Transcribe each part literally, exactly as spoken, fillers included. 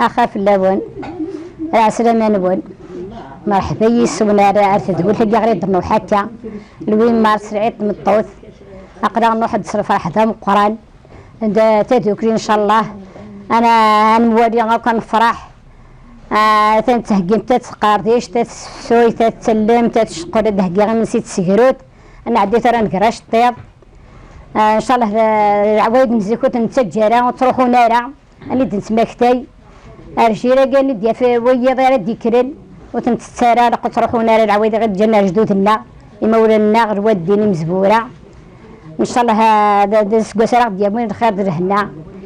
Axa fell-awen, lɛeslama-nwen. Merḥba yis-wen ar, ar tedwilt-agi ɣer i d-nruḥ akka. Lwin Mars, lɛid tmeṭṭut. Aql-aɣ nruḥ-d s lferḥ d ameqqran. D tadukli, ncallah. Ana, ad nwali akk, ad nefreḥ. Ah, atan ttheggimt, ad tqerdict, ad tessefsuyt, ad tsellemt, ad tceqqel, ad d-heggiɣ imensi d tsegrut. Ad nɛeddi tura nger aceṭṭiḍ. Ah, ncallah, d, d leɛwayed n zik ur ten-nettaǧǧa ara, ur ttruḥun ara. Anida nettmaktay, ar jir-agi anida yaf wiyiḍ ara d-ikkren, ur ten-ttett ara, laqu ttruḥun ara leɛwayed i ɣ-d-ǧǧan ar jdud-nneɣ, imawlan-nneɣ, lwaddin imezwura. Ncallah, ah, d, d aseggas ara ɣ-d-yawin lxir d lehna,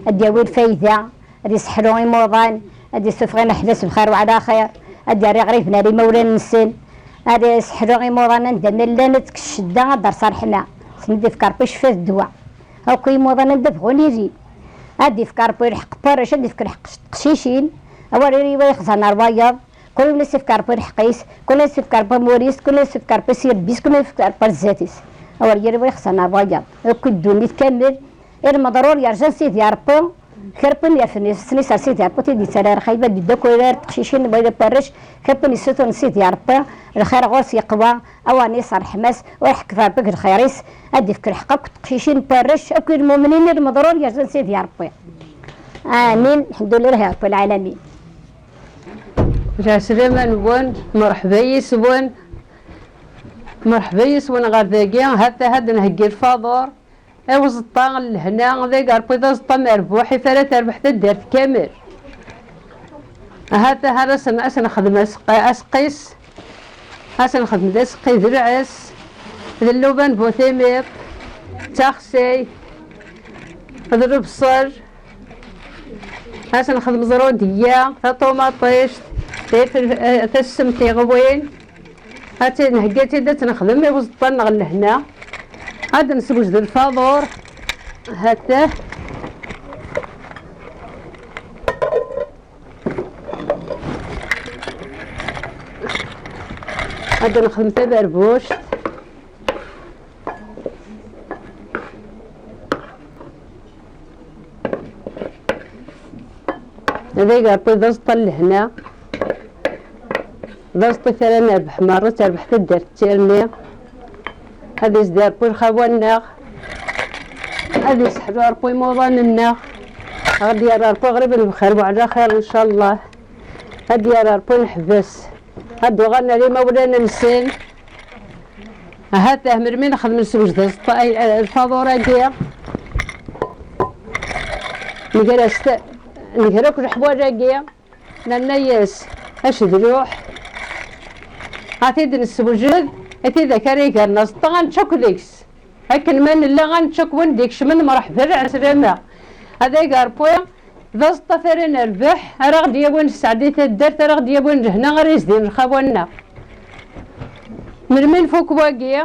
ad d-yawi lfayda, ad iseḥlu imuḍan, ad issufeɣ ineḥbas bxir wa ɛla xir, ad d-yerr iɣriben ar imawlan-nsen, ad iseḥlu imuḍan anda ma llan, ad tekkes ccedda, ad d-ters ṛṛeḥma. Sen-id-ifk Ṛebbi ccfa d ddwa. Akk imuḍan anda bɣun ilin. Ad d-ifk Ṛebbi lḥeqq n warrac, ad d-ifk lḥeqq n teqcicin. Awer yili wa yexzan ar wayeḍ. Kul win as-ifk Ṛebbi lḥeqq-is, kul win as-ifk Ṛebbi amur-is, kul win as-ifk Ṛebbi s yirebbi-s, kul win as-ifk Ṛebbi ar zdat-is. Awer yili wa yexzan ar wayeḍ. Akk ddunit kamel, i lmeḍrur yerjan Sidi Ṛebbi, kra n win yerfen ifassen-is ar Sidi Ṛebbi, ur t-id-yettali ara xaybet, d akk ula d teqcicin, wala n warrac, kra n win yessuturen Sidi Ṛebbi, lxir ɣur-s yeqwa, awer n-is ṛṛeḥma-s, ur ḥekket Ṛebbi deg lxir-is, ad d-ifk lḥeqq akk teqcicin n warrac, akk i lmumnin i lmeḍrur yerzan Sidi Ṛebbi. Amin, lḥemdullah Ṛebbi lɛalamin. Lɛeslama-nwen, merḥba yis-wen, merḥba yis-wen ɣer dagi, ha-t-a ad d-nheggi lfaḍur, i uẓeṭṭa n lehna, d agi Ṛebbi d aẓeṭṭa merbuḥ, i fara terbeḥ taddart kamel. Ahat, ahat ad sen-, ad sen-nexdem aseq-, aseqqis, ad sen-nexdem d aseqqi d lɛes, d lluban bu timiḍ, d taxsayt, d lebṣel, ad sen-nexdem ẓrudeyya, taṭumaṭict, tifel-, eh, tassemt iɣwin. Ad tt-, nhegga-tt-id ad tt-nexdem i uẓeṭṭa-nneɣ n lehna. Ad d-neswejed lfaḍur. Hatah. Ad d-nexdem taberbuct. Ad agi Ṛebbi d aẓeṭṭa n lehna, d aẓeṭṭa i ara nerbeḥ merra, terbeḥ taddart d tirni. Ad izdi Ṛebbi lxawa-nneɣ, ad iseḥlu Ṛebbi imuḍan-nneɣ, ad d-yerr Ṛebbi aɣrib n bxir wa ɛla xir, ncallah. Ad d-yerr Ṛebbi neḥbes, ad d-uɣalen ar imawlan-nsen. Ahat ah, melmi nexdem neswejed aẓeṭṭa-, ay, ay, lfaḍur-agi, nger-as ta-, nger akk leḥwal-agi, nerna-yas acedluḥ, ad t-id-neswejed, i tidak ara igren aẓeṭṭa, ad nečč akk deg-s. Akken ma nella, ad nečč akk win d-ikecmen, mreḥba lɛeslama. Ad agi Ṛebbi d aẓeṭṭa ara nerbeḥ, ara ɣ-d-yawin sseɛd i taddart, ara ɣ-d-yawin lehna, ara yezdin lxawa-nneɣ. Melmi nfuk wagi,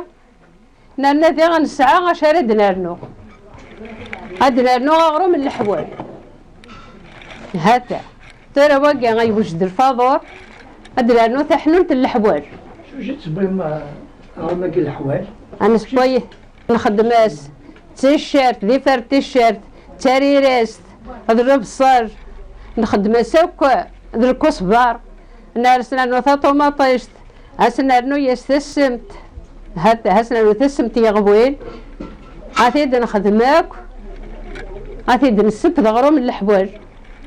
nerna diɣ nesɛa acu ara d-nernu. Ad d-nernu aɣrum n leḥwal. Hata. Tura wagi a yewjed lfaḍur, ad d-nernu taḥnult n leḥwal. Acu i tewwim, uh, aɣrum-agi n leḥwal? Ad nesewway. Nxeddem-as d ticcert, d ifer n ticcert, d tarirast, d lebṣel, nxeddem-as akk d lkusbar, ners nernu taṭumaṭict, ad s-nernu-yas tassemt, hat-, ad s-nernu tassemt yeɣwin, ad t-id-nexdem akk, ad t-id-nesseb d aɣrum n leḥwal.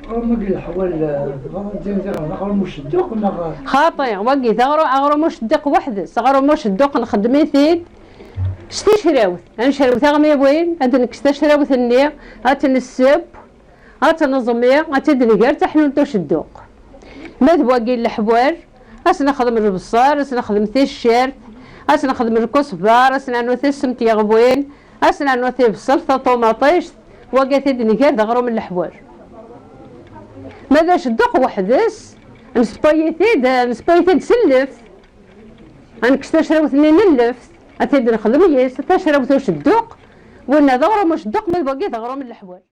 Aɣrum-agi n leḥwal, eh, tebɣiḍ ad d-tiniḍ d aɣrum ucedduq neɣ? Xaṭi, wagi d aɣru-, aɣrum ucedduq weḥd-s, aɣrum ucedduq nxeddem-it-id, s tecrawt, ad necrew taɣmiwin, ad nekkes tacrawt-nni, ad tt-nesseww, ad tt-neẓmi, ad tt-id-nger d taḥnult ucedduq. Ma d wagi n leḥwal, ad s-nexdem lebṣel, ad s-nexdem ticcert, ad s-nexdem lkusbar, ad s-nernu tassemt yeɣwin, ad s-nernu tibṣelt, taṭumaṭict, wagi ad t-id-nger d aɣrum n leḥwal. Ma d acedduq weḥd-s, nesewway-it-id, nesewway-it-id s lleft. Ad nekkes tacrawt-nni n lleft, ad t-id-nexdem yis tacrawt ucedduq, winna d aɣrum ucedduq, ma d wagi d aɣrum n leḥwal.